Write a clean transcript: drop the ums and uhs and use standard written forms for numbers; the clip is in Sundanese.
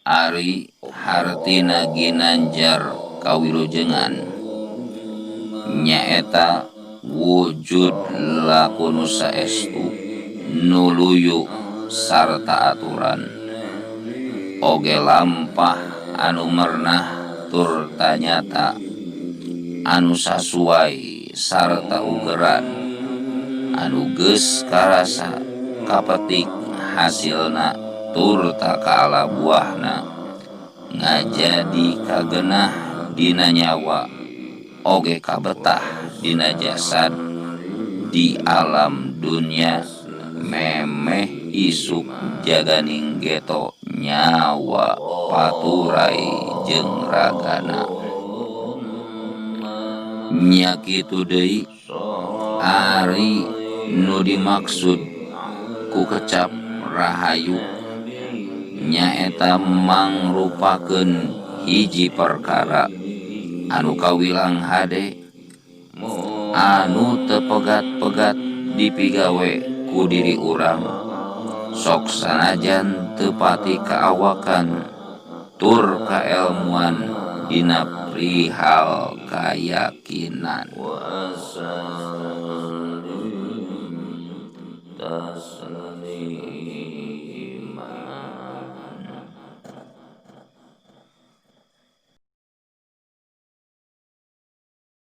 Ari hartina ginanjar kawilujengan nyaeta wujud laku nu saestu nu luyu sarta aturan oge lampah anu mernah turta nyata anu sasuai sarta ugeran anu geus karasa kapetik hasilna turta kaala buahna ngajadi kagenah dina nyawa oge kabetah dina jasad di alam dunya memeh isuk jaganing geto nyawa paturai jeung ragana nya kitu deui ari nu dimaksud ku kecap rahayu nyaeta mangrupakeun hiji perkara anu kawilang hade anu teu pegat-pegat dipigawe ku diri urang sok sanajan teu pati kaawakan tur kaelmuan dina perihal kayakinan.